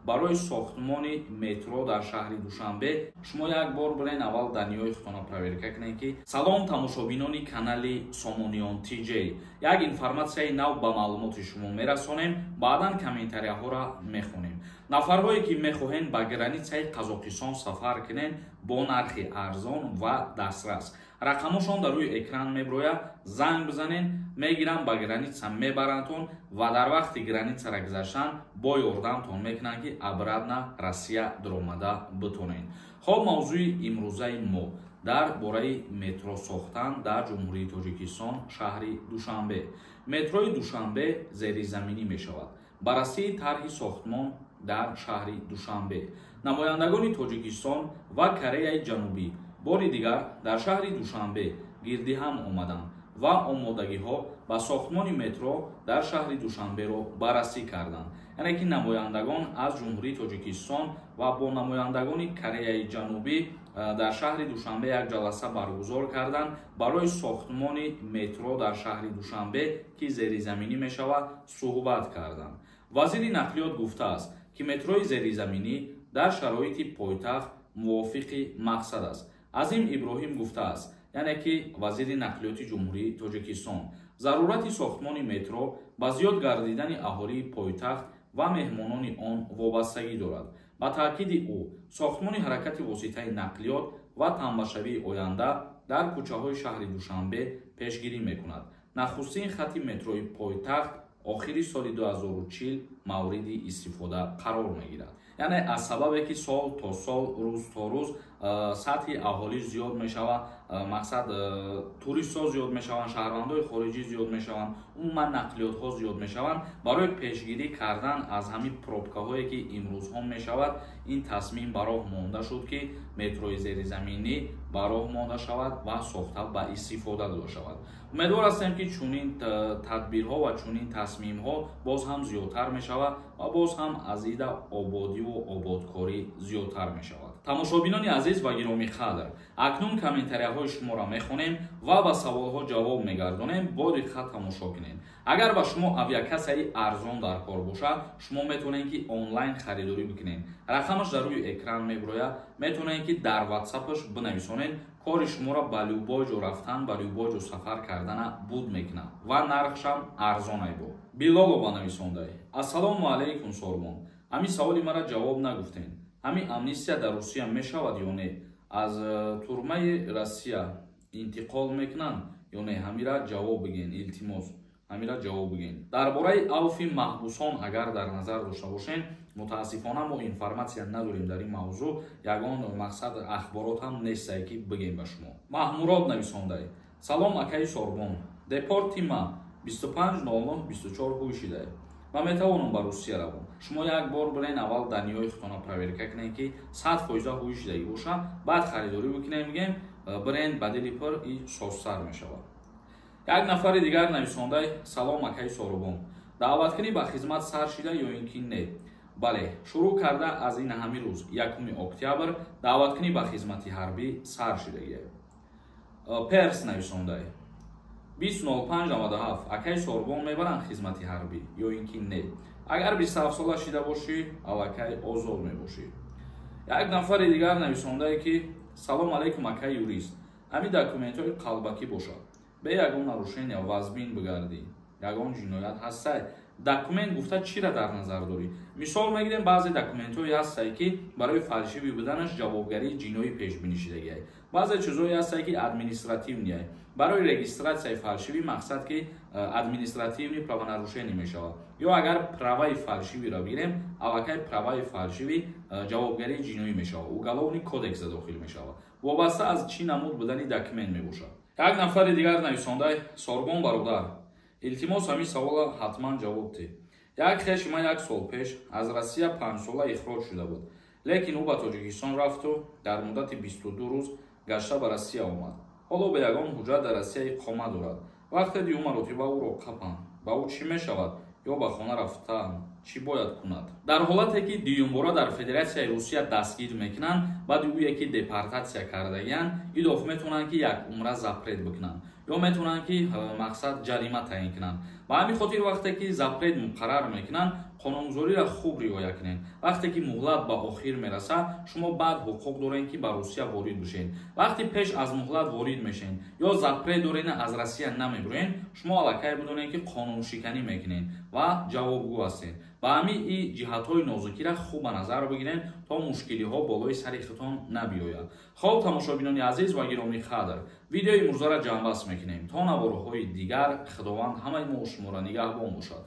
Барои сохтмони метро дар шаҳри Душанбе шумо як бор бирен, аввал данныеи худтона проверка кунед ки. Салом, тамошобинони канали Сомониён ТЖ. Як информатсияи нав ба маълумоти шумо мерасонем, баъдан комментарияҳоро мехонем. Нафарҳое ки мехоҳед ба границаи Қазоқистон сафар кунед бо нархи арзон ва дастрас, рақамошон дар рӯи экран меброяд, занг бизанед, мегиранд, ба граница мебарандтон ва дар вақти границара гузаштан бо ёрдамтон мекунанд, ки обратно Россия даромада битонед. Хоб, мавзӯи имрӯзаи мо дар бораи метро сохтан дар Ҷумҳурии Тоҷикистон, шаҳри Душанбе. Метрои Душанбе зеризаминӣ мешавад. Баррасии тарҳи сохтмон дар шаҳри Душанбе. Намояндагони Тоҷикистон ва Кореяи Ҷанубӣ бори дигар дар шаҳри Душанбе гирди ҳам омаданд ва омодагиҳо ба сохтмони метро дар шаҳри Душанберо баррасӣ карданд. Яъне ки намояндагон аз Ҷумҳурии Тоҷикистон ва бо намояндагони Кореяи Ҷанубӣ дар шаҳри Душанбе як ҷаласа баргузор карданд, барои сохтмони метро дар шаҳри Душанбе, ки зеризаминӣ мешавад, суҳбат карданд. Вазири нақлиёт гуфтааст, ки метрои зеризаминӣ дар шароити пойтахт мувофиқи мақсад аст. Азим Иброҳим гуфтааст, яъне ки вазири нақлиёти Ҷумҳурии Тоҷикистон, зарурати сохтмони метро ба зиёд гардидани аҳолии пойтахт ва меҳмонони он вобастагӣ дорад. Ба таъкиди ӯ, сохтмони ҳаракати воситаи нақлиёт ва тамбашавии оянда дар кӯчаҳои шаҳри Душанбе пешгирӣ мекунад. Нахустин хати метрои пойтахт охири соли 2040 мавриди истифода қарор мегирад. Яъне аз сабабе ки сол то сол, рӯз то рӯз сатҳи аҳолӣ зиёд мешавад, мақсад, туристҳо зиёд мешаванд, шаҳрвандои хориҷӣ зиёд мешаванд, умуман нақлиётҳо зиёд мешаванд, барои пешгирӣ кардан аз ҳамин пробкаҳое ки имрӯзҳо мешавад, ин тасмим ба роҳ монда шуд, ки метрои зеризаминӣ ба роҳ монда шавад ва сохта ба истифода дода шавад. Умедвор ҳастем, ки чунин тадбирҳо ва чунин тасмимҳо боз ҳам зиёдтар мешавад ва боз ҳам аз ида ободиву ободкорӣ зиёдтар мешавад. Тамошобинони азиз ва гиромиқадр, акнун комментарияҳои шуморо мехонем ва ба саволҳо ҷавоб мегардонем. Бо диққат тамошо кунед. Агар ба шумо авиакассаи арзон дар кор бошад, шумо метавонед, ки онлайн харидорӣ бикунед. Рақамаш дар рӯи экран меброяд, метавонед, ки дар ватсапаш бинависонед. Кори шуморо ба любой ҷо рафтан, ба любой ҷо сафар кардана буд мекунад ва нархшам арзонай. Бо Билолова нависондай: «Ассалому алайкум, Сорбон. Ҳамин саволи мара ҷавоб нагуфтем. Ҳамин амнистия дар Русия мешавад ё не? Аз турмаи Россия интиқол мекунанд ё не? Ҳамира ҷавоб бигӯен, илтимос, ҳамира ҷавоб бигӯен». Дар бораи авфи маҳбусон агар дар назар дошта бошем, мутаассифона, мо информатсия надорем дар ин мавзӯъ, ягон мақсад ахборот ҳам нестае, ки бигем ба шумо. Маҳмурод нависондай: «Салом, акаи Сорбон. Депорти ма 25.09.24 ҳуй шидае. Ман метавонам ба Русия равам?» Шумо як бор бирен, аввал данныеи худтона проверка кунед, ки 100% ҳуй шидагӣ боша, баъд харидорӣ бикунем. Мигем, бирен, ба дили пур и созсар мешавад. Як нафари дигар нависондай: «Салом, акаи Сорубон. Даъваткунӣ ба хизмат сар шида ё ин ки не?» Бале, шурӯъ карда аз ин ҳамин рӯз, 1 октябр, даъваткунӣ ба хизмати ҳарбӣ сар шидагия. Перс нависондай: 20.05.97. Акаи Сорбон, мебаранд хизмати ҳарбӣ ё ин ки не?» Агар 27 сола шида бошӣ, аллакай озод мебошӣ. Як нафари дигар нависондае, ки: «Салом алайкум, акаи юрист. Ҳамин документҳои қалбакӣ бошад, бе ягон нарушения вазбин бигардӣ, ягон ҷиноят ҳастай?» Документ гуфта чира дар назар дорӣ? Мисол мегирем, баъзе документҳое ҳастае, ки барои фальшивый буданаш ҷавобгарии ҷиноӣ пешбинӣ шидагиай. Баъзе чизҳое ҳастае, ки административныйай. Барои регистратсияи фальшивый, мақсад, ки административный правонарушение мешавад. Ё агар праваи фальшивыйро бигирем, аллакай праваи фальшивый ҷавобгарии ҷиноӣ мешавад, уголовный кодекса дохил мешавад. Вобаста аз чӣ намуд будани документ мебошад. Як нафари дигар нависондай: «Сорбон бародар, илтимос, ҳамин савола ҳатман ҷавоб диҳ. Як хеши ман як сол пеш аз Россия 5 сола ихроҷ шуда буд, лекин ӯ ба Тоҷикистон рафту дар муддати 22 рӯз гашта ба Россия омад. Ҳоло ба ягон ҳуҷҷат дар Россия иқома дорад. Вақте дуюм маротиба ӯро қапанд, ба ӯ чӣ мешавад ё ба хона рафтан чӣ бояд кунад?» Дар ҳолате ки дуюмбора дар Федератсияи Русия дастгир мекунанд, баъди ӯе ки депортатсия кардагиянд, идоф метавонанд, ки як умра запрет бикунанд ё метавонанд, ки мақсад, ҷарима таъин кунанд. Ба ҳамин хотир вақте ки запрет муқаррар мекунанд, қонунгузориро хуб риоя кунед. Вақте ки муҳлат ба охир мерасад, шумо баъд ҳуқуқ доред, ки ба Русия ворид бишед. Вақте пеш аз муҳлат ворид мешед ё запрет доред, аз Россия намебироед, шумо аллакай бидонед, ки қонуншиканӣ мекунед ва ҷавобгӯ ҳастед. Ба ҳамин и ҷиҳатҳои нозукиро хуб ба назар бигиред, то мушкилиҳо болои сари худтон набиёяд. Хоб, тамошобинони азиз ва гиромӣ қадр, видеои имрӯзаро ҷамъбаст мекунем. То наворҳои дигар Худованд ҳамаи мо шуморо нигаҳбон бошад.